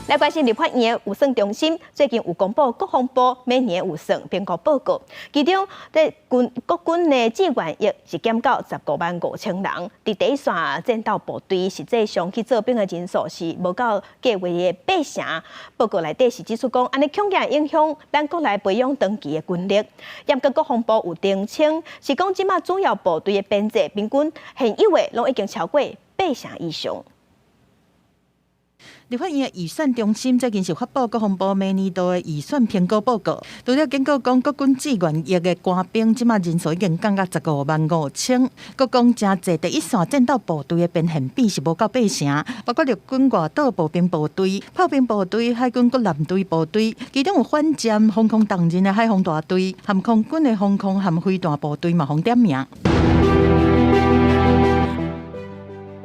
來關心立法院預算中心最近有公布國防部每年預算評估報告，其中佇軍國軍的志願役是減到15萬5千人，佇第一線戰鬥部隊實際上去做兵的人數是無夠計劃的八成。報告內底是指出講，按呢恐驚影響咱國內培養長期的軍力。毋過國防部有澄清，是講這馬主要部隊的編制平均現有的攏已經超過八成以上。立法院預算中心最近是發布國防部每年度的預算評估報告，除了警告講國軍志願役的官兵，這馬人數已經降到15萬5千，閣講誠濟第一線戰鬥部隊的編現比是無夠八成，包括陸軍外島步兵部隊、炮兵部隊、海軍各艦隊部隊，其中有反艦防空重任的海防大隊，和空軍的防空和飛彈部隊嘛，予點名。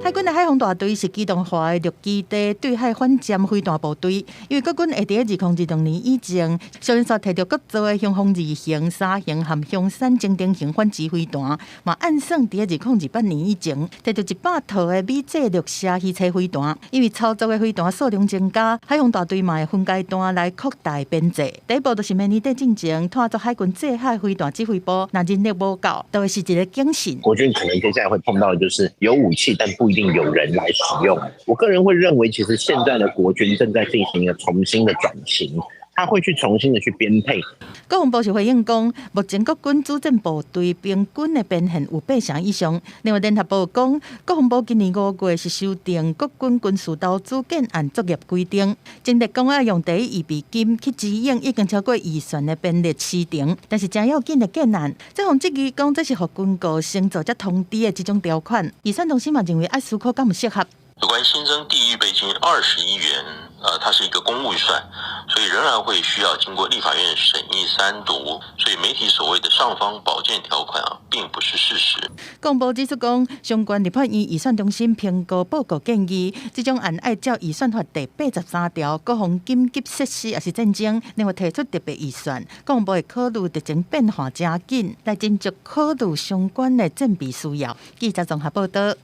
海軍的海防大隊是機動化的陸基地對海反艦飛彈部隊，因為國軍會佇2026年以前，上連續提著國造的雄風二型、三型和雄三偵偵型反擊飛彈，嘛按算佇2028年以前，提著100套的美製綠蛇魚叉飛彈。因為操作的飛彈數量增加，海防大隊嘛會分階段來擴大編制。第一步就是明年底進前，拖做海軍制海飛彈指揮部，若人力無夠，都會是一個警訊。國軍可能接下來會碰到的就是有武器，但不一定有人來使用。我個人會認為，其實現在的國軍正在進行一個重新的轉型，他會去重新的去編配。國防部是回應講，目前國軍主戰部隊平均的編現有八成以上。另外，聯合報講，國防部今年5月是修訂國軍軍事投資建案作業規定，前提講愛用第一預備金去支應已經超過預算的編列時程，但是誠要緊的建案，這項質疑講這是予軍購先做才通知的這種條款。預算中心嘛認為愛思考敢有適合。有關新增第一預備金20億元，它是一個公務預算，所以仍然會需要經過立法院審議三讀，所以媒體所謂的尚方寶劍條款啊，並不是事實。國防部指出講，相關立法院預算中心評估報告建議，這種案愛照預算法第83條，國防緊急設施抑是戰爭，另外提出特別預算，國防部會考慮特情變化誠緊，來斟酌考慮相關的戰備需要。記者綜合報道。